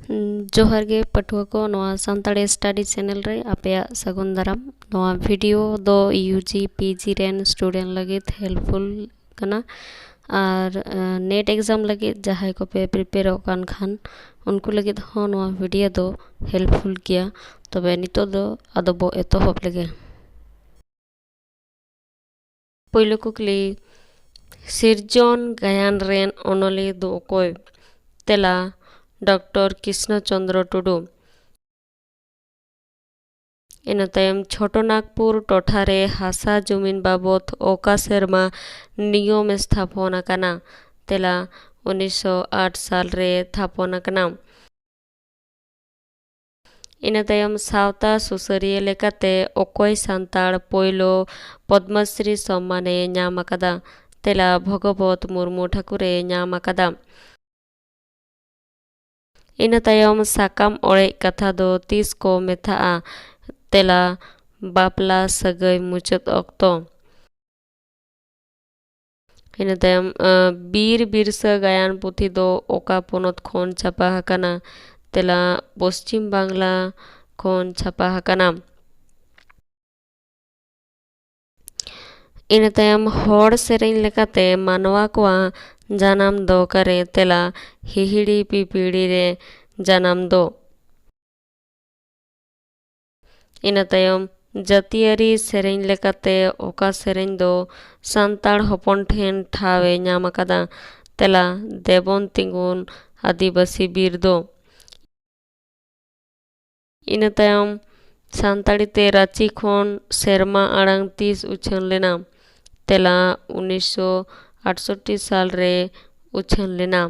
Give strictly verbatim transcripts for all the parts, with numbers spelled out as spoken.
ᱡᱚᱦᱟᱨ ᱜᱮ ᱯᱟᱹᱴᱷᱩᱣᱟᱹ ᱠᱚ, ᱱᱚᱣᱟ ᱥᱟᱱᱛᱟᱲᱤ study channel ᱨᱮ ᱟᱯᱮᱭᱟᱜ ᱥᱟᱹᱜᱩᱱ ᱫᱟᱨᱟᱢ᱾ ᱱᱚᱣᱟ video ᱫᱚ U G P G ᱨᱮᱱ student ᱞᱟᱹᱜᱤᱫ helpful ᱠᱟᱱᱟ, ᱟᱨ, ᱟᱸ, NET exam ᱞᱟᱹᱜᱤᱫ ᱡᱟᱦᱟᱸᱭ ᱠᱚᱯᱮ prepareᱚᱜ ᱠᱟᱱ ᱠᱷᱟᱱ, ᱩᱱᱠᱩ ᱞᱟᱹᱜᱤᱫ ᱦᱚᱸ ᱱᱚᱣᱟ video ᱫᱚ helpful ᱜᱮᱭᱟ᱾ ᱛᱚᱵᱮ ᱱᱤᱛᱚᱜ ᱫᱚ ᱟᱫᱚ ᱵᱚ ᱮᱛᱚᱦᱚᱵ ᱞᱮᱜᱮ᱾ ᱯᱳᱭᱞᱳ ᱠᱩᱠᱞᱤ, ᱥᱤᱨᱡᱚᱱ ᱜᱟᱭᱟᱱ ᱨᱮᱱ ᱚᱱᱚᱞᱤᱭᱟᱹ ᱫᱚ ᱚᱠᱚᱭ? ᱛᱮᱞᱟ, ᱰᱚᱠᱴᱚᱨ ᱠᱨᱤᱥᱱᱚ ᱪᱚᱸᱫᱽᱨᱚ ᱴᱩᱰᱩ᱾ ᱤᱱᱟᱹ ᱛᱟᱭᱚᱢ, ᱪᱷᱳᱴᱳ ᱱᱟᱜᱽᱯᱩᱨ ᱴᱚᱴᱷᱟ ᱨᱮ ᱦᱟᱥᱟ ᱡᱩᱢᱤᱱ ᱵᱟᱵᱚᱫ ᱚᱠᱟ ᱥᱮᱨᱢᱟ ᱱᱤᱭᱚᱢ ᱮ ᱛᱷᱟᱯᱚᱱ ᱟᱠᱟᱱᱟ? ᱛᱮᱞᱟ, ᱩᱱᱤᱥᱥᱚ ᱟᱴ ᱥᱟᱞ ᱨᱮ ᱛᱷᱟᱯᱚᱱ ᱟᱠᱟᱱᱟ᱾ ᱤᱱᱟᱹ ᱛᱟᱭᱚᱢ, ᱥᱟᱶᱛᱟ ᱥᱩᱥᱟᱹᱨᱤᱭᱟᱹ ᱞᱮᱠᱟᱛᱮ ᱚᱠᱚᱭ ᱥᱟᱱᱛᱟᱲ ᱯᱳᱭᱞᱳ ᱯᱚᱫᱽᱢᱚᱥᱨᱤ ᱥᱚᱢᱢᱟᱱᱮ ᱧᱟᱢ ᱟᱠᱟᱫᱟ? ᱛᱮᱞᱟ, ᱵᱷᱚᱜᱚᱵᱚᱛ ᱢᱩᱨᱢᱩ ᱴᱷᱟᱠᱩᱨᱮ ᱧᱟᱢ ᱟᱠᱟᱫᱟ᱾ ᱤᱱᱟᱹ ᱛᱟᱭᱚᱢ, ᱥᱟᱠᱟᱢ ᱚᱲᱮᱡ ᱠᱟᱛᱷᱟ ᱫᱚ ᱛᱤᱥ ᱠᱚ ᱢᱮᱛᱟᱜᱼᱟ? ᱛᱮᱞᱟ, ᱵᱟᱯᱞᱟ ᱥᱟᱹᱜᱟᱹᱭ ᱢᱩᱪᱟᱹᱫ ᱚᱠᱛᱚ᱾ ᱤᱱᱟᱹ ᱛᱟᱭᱚᱢ, ᱟᱸ, ᱵᱤᱨ ᱵᱤᱨᱥᱟᱹ ᱜᱟᱭᱟᱱ ᱯᱩᱛᱷᱤ ᱫᱚ ᱚᱠᱟ ᱯᱚᱱᱚᱛ ᱠᱷᱚᱱ ᱪᱷᱟᱯᱟ ᱟᱠᱟᱱᱟ? ᱛᱮᱞᱟ, ᱯᱚᱥᱪᱤᱢ ᱵᱟᱝᱞᱟ ᱠᱷᱚᱱ ᱪᱷᱟᱯᱟ ᱟᱠᱟᱱᱟ᱾ ᱤᱱᱟᱹ ᱛᱟᱭᱚᱢ, ᱦᱚᱲ ᱥᱮᱨᱮᱧ ᱞᱮᱠᱟᱛᱮ ᱢᱟᱱᱣᱟ ᱠᱚᱣᱟᱜ ᱡᱟᱱᱟᱢ ᱫᱚ ᱚᱠᱟᱨᱮ? ᱛᱮᱞᱟ, ᱦᱤᱦᱤᱲᱤ ᱯᱤᱯᱤᱲᱤ ᱨᱮ ᱡᱟᱱᱟᱢ ᱫᱚ᱾ ᱤᱱᱟᱹ ᱛᱟᱭᱚᱢ, ᱡᱟᱹᱛᱤᱭᱟᱹᱨᱤ ᱥᱮᱨᱮᱧ ᱞᱮᱠᱟᱛᱮ ᱚᱠᱟ ᱥᱮᱨᱮᱧ ᱫᱚ ᱥᱟᱱᱛᱟᱲ ᱦᱚᱯᱚᱱ ᱴᱷᱮᱱ ᱴᱷᱟᱶ ᱮ ᱧᱟᱢ ᱟᱠᱟᱫᱟ? ᱛᱮᱞᱟ, ᱫᱮᱵᱚᱱ ᱛᱤᱸᱜᱩᱱ ᱟᱹᱫᱤᱵᱟᱹᱥᱤ ᱵᱤᱨ ᱫᱚ᱾ ᱤᱱᱟᱹ ᱛᱟᱭᱚᱢ, ᱥᱟᱱᱛᱟᱲᱤ ᱛᱮ ᱨᱟᱸᱪᱤ ᱠᱷᱚᱱ ᱥᱮᱨᱢᱟ ᱟᱲᱟᱝ ᱛᱤᱥ ᱩᱪᱷᱟᱹᱱ ᱞᱮᱱᱟ? ᱛᱮᱞᱟ, ᱩᱱᱤᱥᱥᱚ ᱟᱴᱥᱚᱴᱴᱤ ᱥᱟᱞ ᱨᱮ ᱩᱪᱷᱟᱹᱱ ᱞᱮᱱᱟ᱾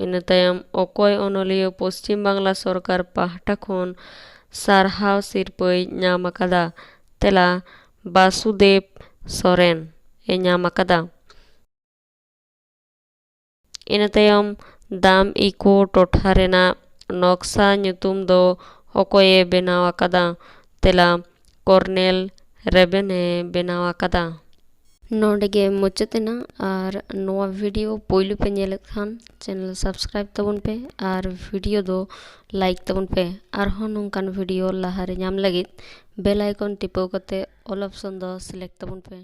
ᱤᱱᱟᱹ ᱛᱟᱭᱚᱢ, ᱚᱠᱚᱭ ᱚᱱᱚᱞᱤᱭᱟᱹ ᱯᱚᱥᱪᱤᱢ ᱵᱟᱝᱞᱟ ᱥᱚᱨᱠᱟᱨ ᱯᱟᱦᱴᱟ ᱠᱷᱚᱱ ᱥᱟᱨᱦᱟᱣ ᱥᱤᱨᱯᱟᱹᱭ ᱧᱟᱢ ᱟᱠᱟᱫᱟ? ᱛᱮᱞᱟ, ᱵᱟᱥᱩᱫᱮᱵ ᱥᱚᱨᱮᱱ ᱮ ᱧᱟᱢ ᱟᱠᱟᱫᱟ᱾ ᱤᱱᱟᱹ ᱛᱟᱭᱚᱢ, ᱫᱟᱢ ᱤᱠᱳ ᱴᱚᱴᱷᱟ ᱨᱮᱱᱟᱜ ᱱᱚᱠᱥᱟ ᱧᱩᱛᱩᱢ ᱫᱚ ᱚᱠᱚᱭᱮ ᱵᱮᱱᱟᱣ ᱟᱠᱟᱫᱟ? ᱛᱮᱞᱟ, ᱠᱚᱨᱱᱮᱞ ᱨᱮᱵᱮᱱ ᱮ ᱵᱮᱱᱟᱣ ᱟᱠᱟᱫᱟ᱾ ᱱᱚᱰᱮ ᱜᱮ ᱢᱩᱪᱟᱹᱫ ᱮᱱᱟ᱾ ᱟᱨ ᱱᱚᱣᱟ ᱵᱷᱤᱰᱤᱭᱳ ᱯᱳᱭᱞᱳ ᱯᱮ ᱧᱮᱞᱮᱫ ᱠᱷᱟᱱ, ᱪᱮᱱᱮᱞ ᱥᱟᱵᱥᱠᱨᱟᱭᱤᱵ ᱛᱟᱵᱚᱱ ᱯᱮ ᱟᱨ ᱵᱷᱤᱰᱤᱭᱳ ᱫᱚ ᱞᱟᱭᱤᱠ ᱛᱟᱵᱚᱱ ᱯᱮ᱾ ᱟᱨᱦᱚᱸ ᱱᱚᱝᱠᱟᱱ ᱵᱷᱤᱰᱤᱭᱳ ᱞᱟᱦᱟᱨᱮ ᱧᱟᱢ ᱞᱟᱹᱜᱤᱫ ᱵᱮᱞ ᱟᱭᱠᱚᱱ ᱴᱤᱯᱟᱹᱣ ᱠᱟᱛᱮ ᱚᱞ ᱚᱯᱥᱚᱱ ᱫᱚ ᱥᱤᱞᱮᱠᱴ ᱛᱟᱵᱚᱱ ᱯᱮ᱾